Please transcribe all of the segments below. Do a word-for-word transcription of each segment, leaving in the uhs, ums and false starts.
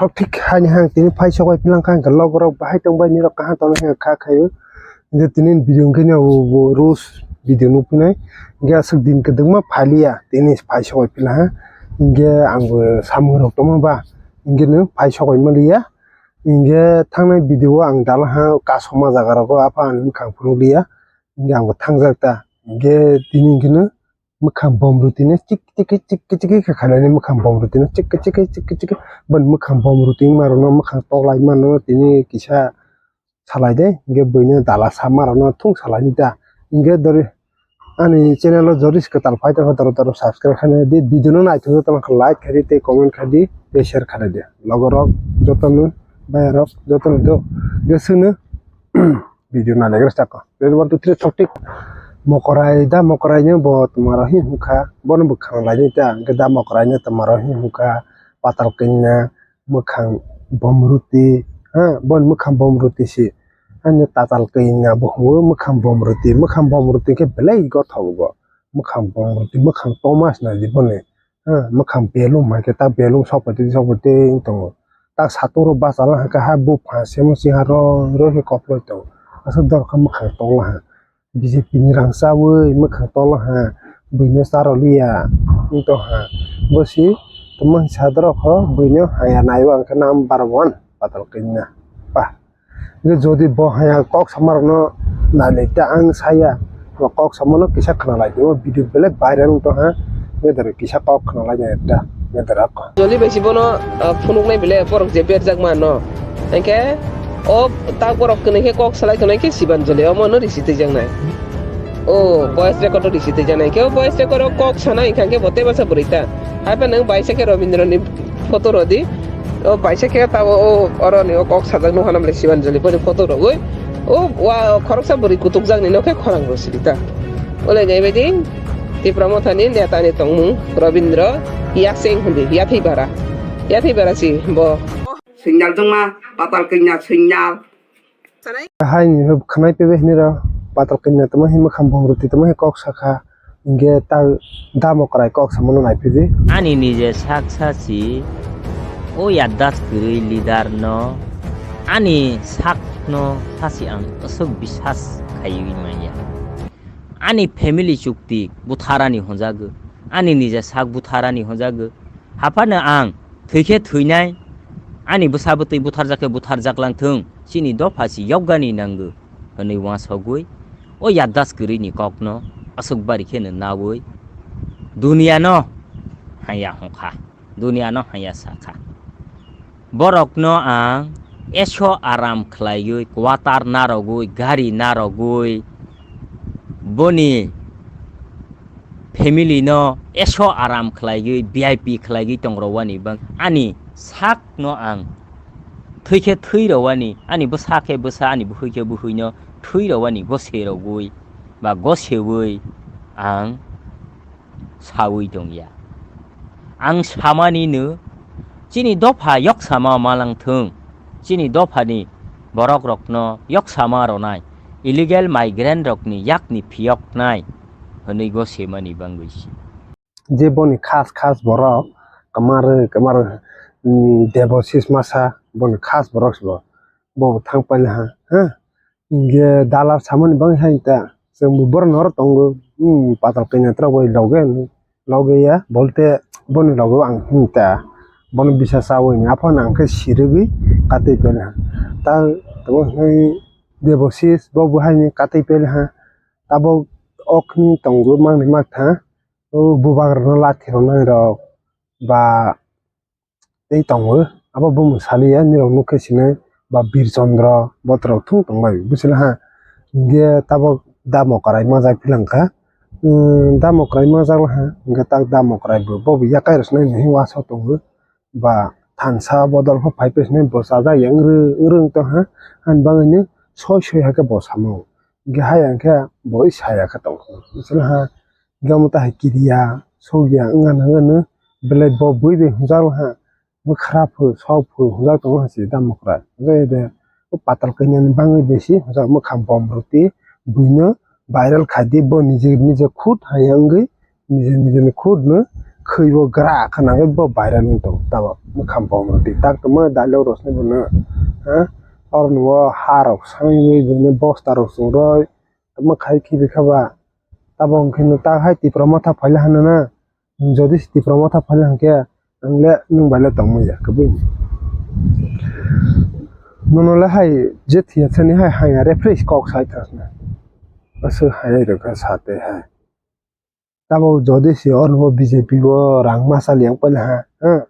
Thok thik haini hang tini phai sokbai philang kha, hwnkhe logorok bahai tongbai nirok kaham tongna hwnkhe kha khaio. Hwnkhe tini video hwnkhe no bo, bo roast video nukphinai. Hwnkhe aswk din kwdwkma phaliya tini phai sokbai philang ha. Hwnkhe ang bo samung rok tongma ba hwnkhe no phai sokbai maliya. Hwnkhe thangnai video o ang dala ha kasoma jaga rogo apha ang bwkhang phunukliya. Hwnkhe ang bo thangjak ta. Hwnkhe tini hwnkhe no mwkhang bom rwtwi no chik chik chik chik khe khainani mwkhang bom rwtwi no chik chik chik chik boni mwkhang bom rwtwi wngma rokno mwkhang toklai mano tini kisa salai de hwnkhe buino dala sama rokno thung salai ni ta hwnkhe dori ani channel o jori se kwtal phai tongkha doro doro subscribe khaina di video no naithok joto no like khaidi tei comment khaidi tei share khaidi logorok jotono bayarok jotono do hwnkhe chwngno video nailagra saka. Ready, one, two, three, thok thik. Mokorai da mokorai no bo twmaro hi hwnkha, bono bwkhang laini ta, hwnkhe da mokorai no twmaro hi hwnkha, patal kanya mwkhang bomruti, ha, bono mwkhang bomruti si. Ani tatal kanya bo hwngo mwkhang bomruti, mwkhang bomruti khe belai gothok bo. Mwkhang bomruti, mwkhang toma sina di boni. Ha, mwkhang belum hai khe ta belum sokphaitwi sokphaitwi wng tongo. Ta satung rok bachalo hai khe ha bupha semo si ha ro ro khe koploi tongo. Aswk dorkha mwkhang tokla ha. B J P ni rang chawi mwkhang tokla ha. Buino charwliya wng tong ha. Bo si tongma hwnsa dorok ho buino haya naiwi ang khe number one patal kanya. Pa. Hwnkhe jodi bo haya kok samarokno nailai ta ang saya, bo kok samano kisa khwnalai tongma video belai viral wng tongha, hwnkhe dara kisa kok khwnalai nai ta, hwnkhe dara kok. Joli bai si bono, ah, phunuknai bele borok je berjak mano. Hwnkhe o tak borok kwnwi khe kok salai tongnai khe Sibanjali, omono risi twijaknai. O voice record o risi twijaknai. Hwnkhe o voice record o kok sanai hwnkha khe bo tei basa bwrwi ta. Haiphano nwng baisa khe Robindro ni photo rw di. O baisa khe tabo o oro ni o kok sajak nukha namle Sibanjali boni photo rogwi. O wa khoroksa bwrwi kutukjak ni nokhe khorang rw sidi ta. Ole nai bai di Tipra Motha ni neta ni tongmung Robindro Yasing hindi Yathibara. Yathibara si bo. Signal tongma patal kanya signal. Hai ni khwnai pebe hinwi rw patal kanya tamo hi mwkhang bom rwtwi tamo hi kok sakha. Hingke ta damo kwrai kok samano naiphidi. Ani nije sak sasi o yaddas kwrwi leader no ani sak no sasi ang aswk bisas khaiwi manya. Ani family chukti butharani honjago, ani nije sak butharani honjago. Haphano ang thwikhe thwinai, ani bwsa bwtwi butharjak khe butharjak lang thung, chini dopha si yokgani nango, hwnwi uansugwi o yaddas kwrwini kokno aswk bari kheno naui duniano haya hongkha, duniano haya sakha. Borokno ang eso aram khlaiwi, quarter narogwi, gari narogwi, boni family no eso aram khlaiwi, V I P khlaiwi tongrowani bang ani sak no ang thwikhe thwi rowani, ani bwsa khe bwsa, ani buhwi khe buhwino thwi rowani gose rogwi ba gosewi ang sawi tongya. Ang samani no chini dopha yoksama malang thung, chini dophani borok rokno yoksama ronai, illegal migrant rokni yakni phiyoknai hwnwi gosemani bangwi si. Je boni khas khas borok, kwmar kwmar, mm, Debosis masa boni khas borok se bo, bo thang paila ha, ha. Hingke dalar samani bangwi hai ta, chwng bo borok no oro tongo, hmm, patal kanya tok bai loge, loge ya, bolte boni loge o ang hinta, bono bisa chawi ni aphano ang khe sirigwi katwi pele ha. Ta tamo hwnwi Debosis bo bo hai ni katwi pele ha, tabok ok ni tongo mangni mak tha, o bubagra no lathi rwnai rok ba tei tongo. Abo bumung saliya nirok nukhe sinai ba Bir Chandra botrok thung tongbai buchila ha. Hingke tabok damo kwrai majak philang kha. Umm, damo kwrai majak ha, hingke tak damo kwrai bo, bo bo yakai rwsnai hinwi uansuk tongo. Ba thansa bodol pho phai phi sinai bo chajak ya wng rwng tong ha. Ani bagwi no soi soi hakhe bo samo. Hingke haya hingke bo saya khe tong kha. Buchila ha. Hingke omo tahai kiriya, sokya wngya nangya no, belai bo bui bai hwnjak ha, bwkha phu, sok phu hwnjak tongo ha se damo kwrai. Hwnjak de, o patal kanya ni bangwi besi hwnjak mwkhang bom rwtwi buino viral khai di, bo nije, nije khud haya wngwi, nije, nije ni khud no khwi bo gra kha nangwi bo viral wng tong tamo mwkhang bom rwdi tak tongma dialogue rok swnwi bono ha oroni o ha rok sangwi bono bosta rok chwng roi tamo khai khibi kha ba tamo hwnkhe no tak hai Tipra motha phaila hano na jodi se Tipra motha phaila hwnkhe ang le nwng bai le tongmani ya kwbwi nono le hai je thiya thani hai haya refresh kok sai thasna aswk hayai rwkha sa tei hai. Tabok jodi se oro bo B J P bo rang masa liya paila ha, ha.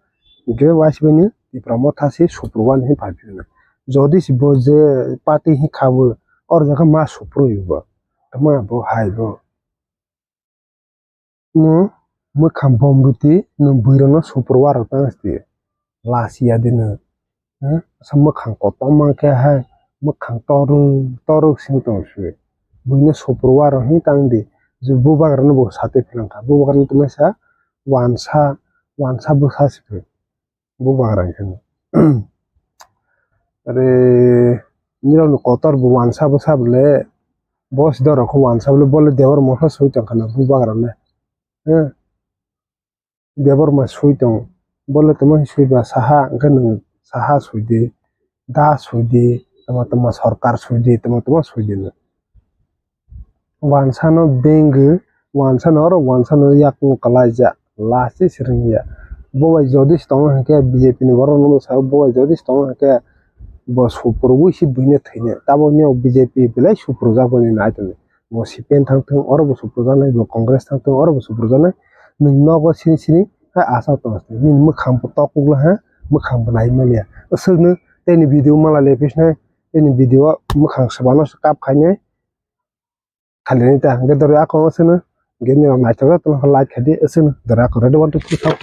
Hingke waisibani Tipra motha se supru wani hin phaiphi na. Jodi se bo je party hin kha bo oro jaga ma supru bo. Tama bo hai bo. Mo mwkhang bom rwti nwng bwrwi rokno supru wa rok tang se. Lasiya de nwng. Asa mwkhang kotorma khe hai mwkhang torwk torwk sing tong se. Buino supru wa rok hin tang di. Je bubagra no bo sati philang kha. Bubagra no tongmani sa wansa wansa bwsa se khe. Bubagra khe. Are nirok ni kotor bo wansa bwsa bole bo si dorok khe wansa bole bole debor mokha soi tong kha na bubagra le. Debor ma sui tong. Bole tamo sui ba saha, hingke nwng saha sui di, da sui di, tamo tamo sorkar sui di, tamo tamo sui di no. Wansa no bengwi, wansa no oro wansa no yakung kalai ja, last se ring ya. Bo bai jodi se tongo hingke B J P ni borok no sa, bo bai jodi se tongo hingke bo supuru wi si buino thwini. Tamo ni B J P belai supuru jak boni nai tongni. Bo C P M thang thung, oro bo supru janai, bo Congress thang thung, oro bo supru janai. Nwng nogo sini sini hai aswk tong sini. Nini mwkhang bo tokuk la ha, mwkhang bo nai manya. Aswk no tei ni video mala lepis nai, tei ni video mwkhang swbano se kap khai nai. Khali ni ta, hingke dori ako aswk no, hingke nini rok naithok jak tong kha like khai di, aswk no dori ako ready one two three.